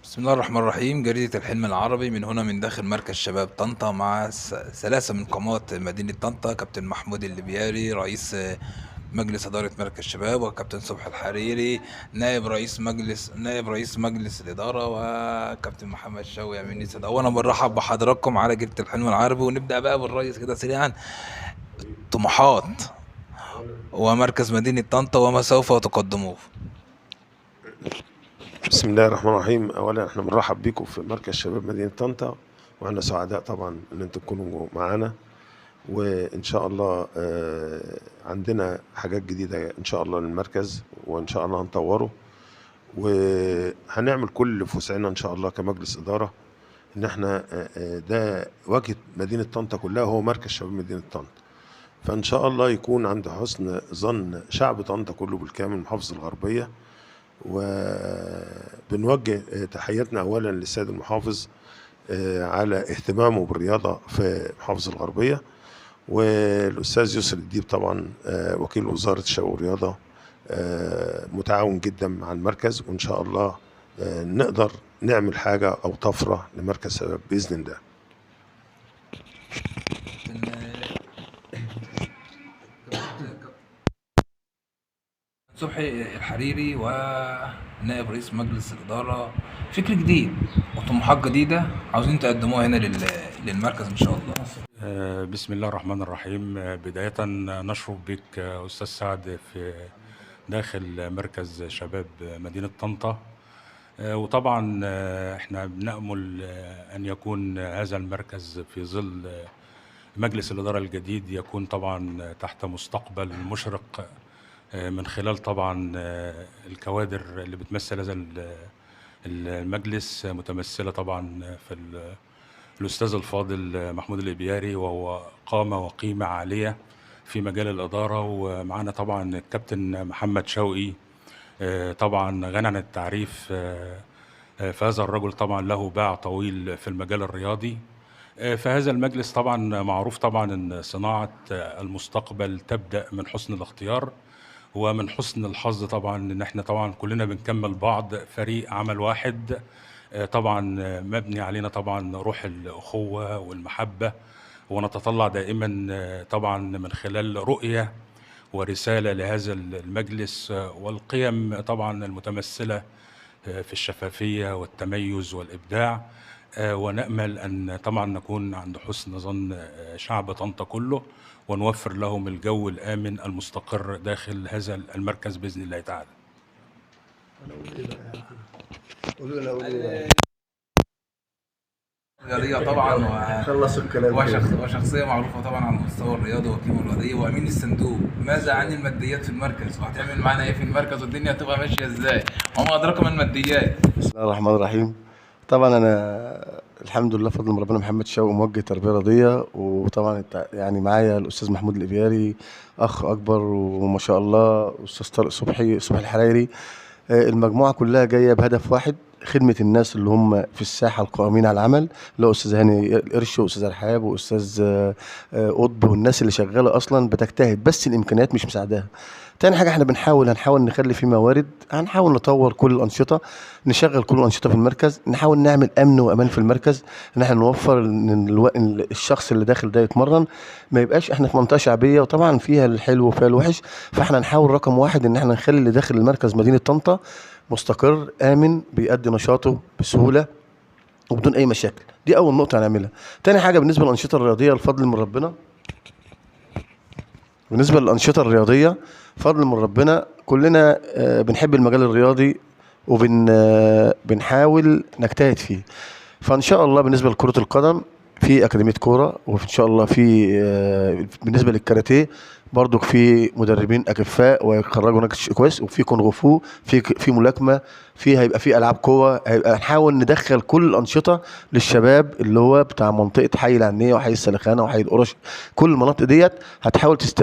بسم الله الرحمن الرحيم. جريدة الحلم العربي من هنا من داخل مركز شباب طنطا مع ثلاثة من قامات مدينة طنطا: كابتن محمود الإبياري رئيس مجلس إدارة مركز شباب، وكابتن صبحي الحريري نائب رئيس مجلس الإدارة، وكابتن محمد شوقي أمين السادة. أولا بنرحب بحضراتكم على جريدة الحلم العربي، ونبدأ بقى بالرئيس كده سريعا: طموحات ومركز مدينة طنطا وما سوف تقدموه. بسم الله الرحمن الرحيم. اولا احنا بنرحب بيكم في مركز شباب مدينة طنطا، واحنا سعداء طبعا ان انتم تكونوا معانا، وان شاء الله عندنا حاجات جديدة ان شاء الله للمركز، وان شاء الله هنطوره وهنعمل كل اللي في وسعنا ان شاء الله كمجلس ادارة ان احنا ده واجهه مدينة طنطا كلها، هو مركز شباب مدينة طنطا. فان شاء الله يكون عند حسن ظن شعب طنطا كله بالكامل، محافظة الغربية. وبنوجه تحياتنا اولا للسيد المحافظ على اهتمامه بالرياضة في محافظة الغربية، والاستاذ يسر الديب طبعا وكيل وزارة الشباب والرياضة متعاون جدا مع المركز، وان شاء الله نقدر نعمل حاجة او طفرة لمركز شباب باذن الله. صبحي الحريري ونائب رئيس مجلس الإدارة، فكر جديد وطموحات جديدة عاوزين تقدموها هنا للمركز إن شاء الله. بسم الله الرحمن الرحيم. بداية نشرف بك أستاذ سعد في داخل مركز شباب مدينة طنطا، وطبعا احنا بنأمل أن يكون هذا المركز في ظل مجلس الإدارة الجديد يكون طبعا تحت مستقبل مشرق، من خلال طبعا الكوادر اللي بتمثل هذا المجلس، متمثلة طبعا في الأستاذ الفاضل محمود الإبياري، وهو قامة وقيمة عالية في مجال الإدارة، ومعنا طبعا الكابتن محمد شوقي، طبعا غني عن التعريف، فهذا الرجل طبعا له باع طويل في المجال الرياضي. فهذا المجلس طبعا معروف طبعا أن صناعة المستقبل تبدأ من حسن الاختيار، ومن حسن الحظ طبعا ان احنا طبعا كلنا بنكمل بعض، فريق عمل واحد، طبعا مبني علينا طبعا روح الأخوة والمحبة، ونتطلع دائما طبعا من خلال رؤية ورسالة لهذا المجلس، والقيم طبعا المتمثلة في الشفافية والتميز والإبداع، ونأمل أن طبعا نكون عند حسن ظن شعب طنطا كله، ونوفر لهم الجو الآمن المستقر داخل هذا المركز بإذن الله تعالى. رياضية طبعا خلصوا الكلام. وشخصية معروفة طبعا على المستوى الرياضي وقيمة الرياضية وأمين الصندوق. ماذا عن الماديات في المركز؟ وهتعمل معانا إيه في المركز؟ والدنيا هتبقى ماشية إزاي؟ وما أدراك ما الماديات؟ بسم الله الرحمن الرحيم. طبعا انا الحمد لله فضل من ربنا محمد شوقي موجه تربيه رياضية، وطبعا يعني معايا الاستاذ محمود الإبياري اخ اكبر، وما شاء الله استاذ طارق صبحي الحريري. المجموعة كلها جاية بهدف واحد: خدمة الناس اللي هم في الساحة القائمين على العمل، اللي هو استاذ هاني القرش واستاذ رحاب واستاذ قطب، والناس اللي شغالة اصلا بتجتهد بس الامكانيات مش مساعداها. تاني حاجة احنا هنحاول نخلي في موارد، هنحاول نطور كل الانشطة، نشغل كل الانشطة في المركز، نحاول نعمل امن وامان في المركز، ان احنا نوفر ان الشخص اللي داخل ده يتمرن، ما يبقاش احنا في منطقة شعبية وطبعا فيها الحلو وفيها الوحش. فاحنا نحاول رقم واحد ان احنا نخلي اللي داخل المركز مدينة طنطا مستقر امن، بيأدي نشاطه بسهولة وبدون اي مشاكل. دي اول نقطة هنعملها. تاني حاجة بالنسبة للانشطه الرياضية، الفضل من ربنا، بالنسبة للأنشطة الرياضية فضل من ربنا كلنا بنحب المجال الرياضي وبنحاول نجتهد فيه. فإن شاء الله بالنسبة لكرة القدم في أكاديمية كورة، وإن شاء الله في بالنسبة للكاراتيه برضو في مدربين أكفاء ويخرجوا ناس كويس، وفي كونغ فو، في ملاكمة، في هيبقى في ألعاب قوة. هيبقى نحاول ندخل كل الأنشطة للشباب اللي هو بتاع منطقة حي العنية وحي السلخانة وحي القرش، كل المناطق ديت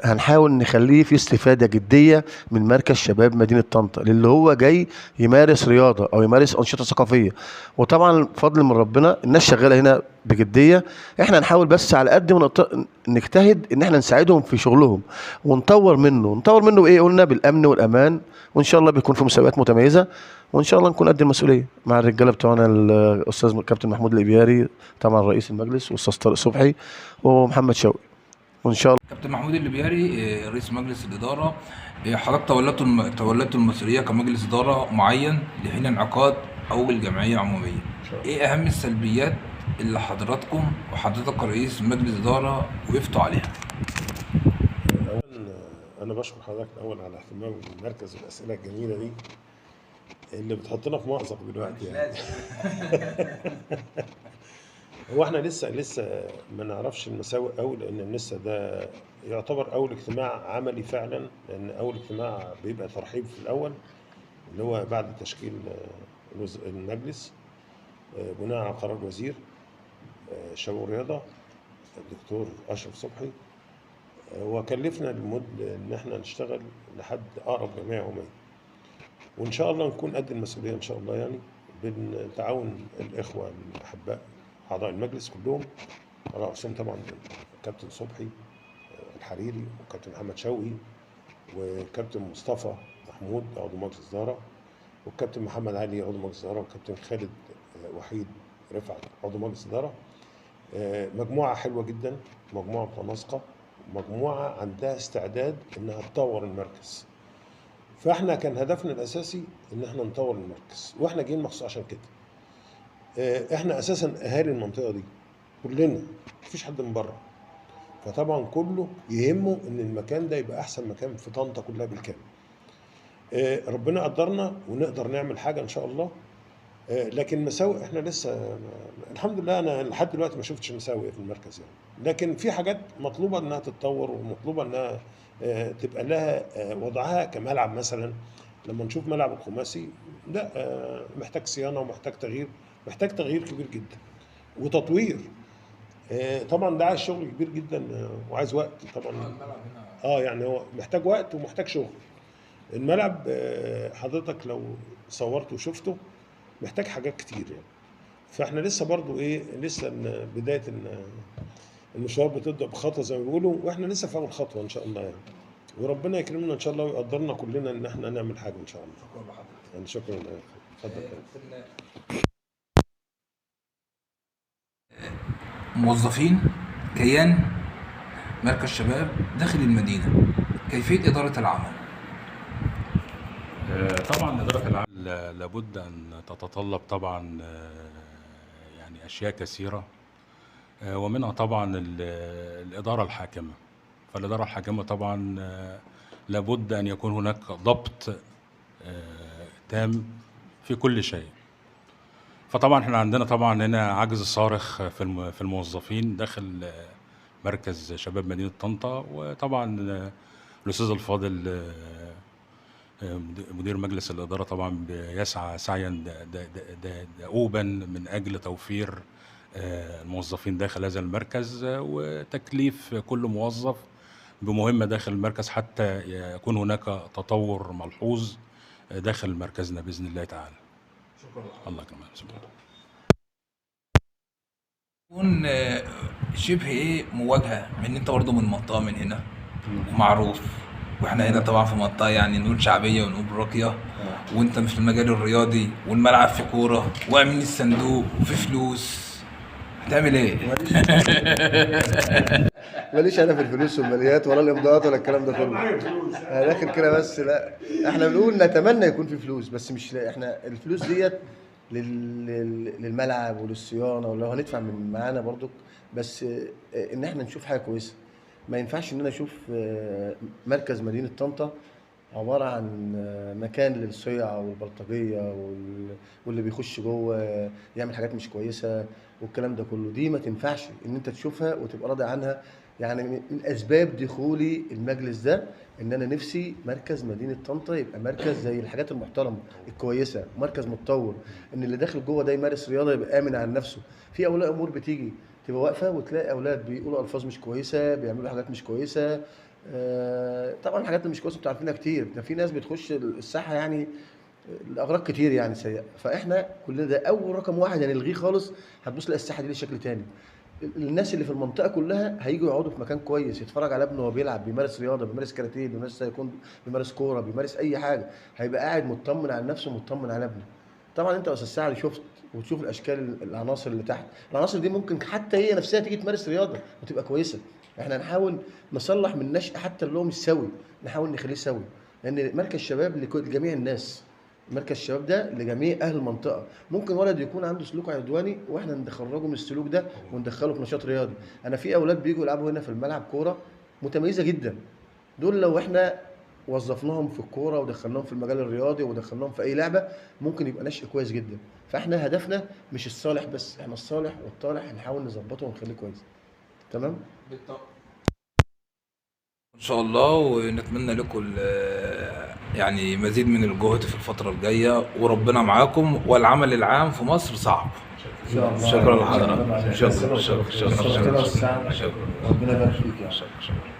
هنحاول نخليه في استفادة جدية من مركز شباب مدينة طنطا للي هو جاي يمارس رياضة أو يمارس أنشطة ثقافية. وطبعا فضل من ربنا الناس شغالة هنا بجدية. احنا نحاول بس على قد ما نجتهد ان احنا نساعدهم في شغلهم ونطور منه. نطور منه بايه؟ قلنا بالامن والامان، وان شاء الله بيكون في مسابقات متميزة، وان شاء الله نكون قد المسؤولية مع الرجالة بتوعنا، الاستاذ كابتن محمود الابياري طبعا رئيس المجلس، والاستاذ طارق صبحي ومحمد شوقي، وان شاء الله. كابتن محمود الابياري رئيس مجلس الادارة، حضرتك تولدت المسؤولية كمجلس ادارة معين لحين انعقاد اول جمعية عموميه، ايه اهم السلبيات اللي حضراتكم وحضرتك كرئيس مجلس ادارة وقفتوا عليها؟ اولا انا بشكر حضرتك الاول على اهتمامك بالمركز والاسئلة الجميلة دي اللي بتحطنا في مأزق دلوقتي يعني. هو احنا لسه ما نعرفش المساوئ قوي، لان لسه ده يعتبر اول اجتماع عملي فعلا، لان اول اجتماع بيبقى ترحيب في الاول اللي هو بعد تشكيل المجلس بناء على قرار وزير الشباب والرياضة الدكتور اشرف صبحي، وكلفنا ان احنا نشتغل لحد اقرب جمعية عموميه، وان شاء الله نكون قد المسؤولية ان شاء الله، يعني بالتعاون الاخوة الاحباء اعضاء المجلس كلهم، على راسهم طبعا الكابتن صبحي الحريري والكابتن محمد شوقي والكابتن مصطفى محمود عضو مجلس ادارة، والكابتن محمد علي عضو مجلس ادارة، والكابتن خالد وحيد رفعت عضو مجلس ادارة. مجموعة حلوة جدا، مجموعة متناسقه، مجموعة عندها استعداد انها تطور المركز. فاحنا كان هدفنا الاساسي ان احنا نطور المركز، واحنا جايين مخصوص عشان كده. احنا اساسا اهالي المنطقة دي كلنا، مفيش حد من بره، فطبعا كله يهمه ان المكان ده يبقى احسن مكان في طنطا كلها بالكامل. ربنا قدرنا ونقدر نعمل حاجة ان شاء الله، لكن مساوئ احنا لسه الحمد لله انا لحد دلوقتي ما شفتش مساوئ في المركز يعني، لكن في حاجات مطلوبه انها تتطور ومطلوبه انها تبقى لها وضعها كملعب مثلا. لما نشوف ملعب الخماسي لا، محتاج صيانة ومحتاج تغيير، محتاج تغيير كبير جدا وتطوير. طبعا ده عايز شغل كبير جدا وعايز وقت طبعا. يعني هو محتاج وقت ومحتاج شغل. الملعب حضرتك لو صورته وشفته محتاج حاجات كتير يعني. فاحنا لسه برضو لسه بداية المشوار بتبدأ بخطوة زي ما بيقولوا، واحنا لسه في أول خطوة إن شاء الله يعني، وربنا يكرمنا إن شاء الله ويقدرنا كلنا إن احنا نعمل حاجة إن شاء الله. شكرا لحضرتك. يعني شكرا. اتفضل. موظفين كيان مركز شباب داخل المدينة، كيفية إدارة العمل؟ طبعا إدارة العمل لابد أن تتطلب طبعا يعني أشياء كثيرة، ومنها طبعا الإدارة الحاكمة. فالإدارة الحاكمة طبعا لابد أن يكون هناك ضبط تام في كل شيء. فطبعا احنا عندنا طبعا هنا عجز صارخ في الموظفين داخل مركز شباب مدينة طنطا، وطبعا الأستاذ الفاضل مدير مجلس الإدارة طبعا بيسعى سعيا دؤوبا من أجل توفير الموظفين داخل هذا المركز، وتكليف كل موظف بمهمة داخل المركز حتى يكون هناك تطور ملحوظ داخل مركزنا بإذن الله تعالى. شكرا. الله يكرمك. يكون شبه مواجهة من انت برضه من منطقة من هنا ومعروف، واحنا هنا طبعا في منطقة يعني نقول شعبية ونقول راقية، وانت في المجال الرياضي والملعب في كورة وامين الصندوق وفي فلوس، هتعمل ايه؟ ماليش انا في الفلوس والماليات ولا الامضاءات ولا الكلام ده كله، انا داخل كده بس. لا احنا بنقول نتمنى يكون في فلوس، بس مش احنا الفلوس ديت للملعب وللصيانه، ولو هندفع من معانا برضك، بس ان احنا نشوف حاجة كويسة. ما ينفعش ان انا اشوف مركز مدينة طنطا عبارة عن مكان للصيع والبلطجيه واللي بيخش جوه يعمل حاجات مش كويسة والكلام ده كله. دي ما تنفعش ان انت تشوفها وتبقى راضي عنها. يعني من اسباب دخولي المجلس ده ان انا نفسي مركز مدينة طنطا يبقى مركز زي الحاجات المحترمة الكويسة، مركز متطور، ان اللي داخل جوه ده يمارس رياضة يبقى امن على نفسه. في اولياء امور بتيجي تبقى واقفة وتلاقي اولاد بيقولوا الفاظ مش كويسة، بيعملوا حاجات مش كويسة. طبعا الحاجات اللي مش كويسة انتوا عارفينها كتير. ده في ناس بتخش الساحة يعني الاغراض كتير يعني سيئه. فاحنا كلنا ده اول رقم واحد هنلغيه خالص. هتبص تلاقي الساحة دي ليه شكل تاني. الناس اللي في المنطقة كلها هيجوا يقعدوا في مكان كويس، يتفرج على ابنه وهو بيلعب، بيمارس رياضة، بيمارس كاراتيه، بيمارس تايكوندو، بيمارس كورة، بيمارس اي حاجة، هيبقى قاعد مطمن على نفسه ومطمن على ابنه. طبعا انت يا استاذ سعد شفت وتشوف الاشكال، العناصر اللي تحت، العناصر دي ممكن حتى هي نفسها تيجي تمارس رياضة وتبقى كويسة. احنا هنحاول نصلح من نشأ حتى اللي هو مش سوي، نحاول نخليه سوي، لان مركز شباب لجميع الناس. مركز الشباب ده لجميع اهل المنطقة. ممكن ولد يكون عنده سلوك عدواني واحنا نخرجه من السلوك ده وندخله في نشاط رياضي. انا في اولاد بيجوا يلعبوا هنا في الملعب كورة متميزة جدا، دول لو احنا وظفناهم في الكورة ودخلناهم في المجال الرياضي ودخلناهم في اي لعبه ممكن يبقى نشء كويس جدا. فاحنا هدفنا مش الصالح بس، احنا الصالح والطالح هنحاول نظبطه ونخليه كويس. تمام؟ ان شاء الله، ونتمنى لكم يعني مزيد من الجهد في الفترة الجاية، وربنا معاكم. والعمل العام في مصر صعب. ان شاء الله. شكرا لحضرتك. شكرا شكرا شكرا شكرا. شكرا. ربنا يبارك فيك يعني. شكرا.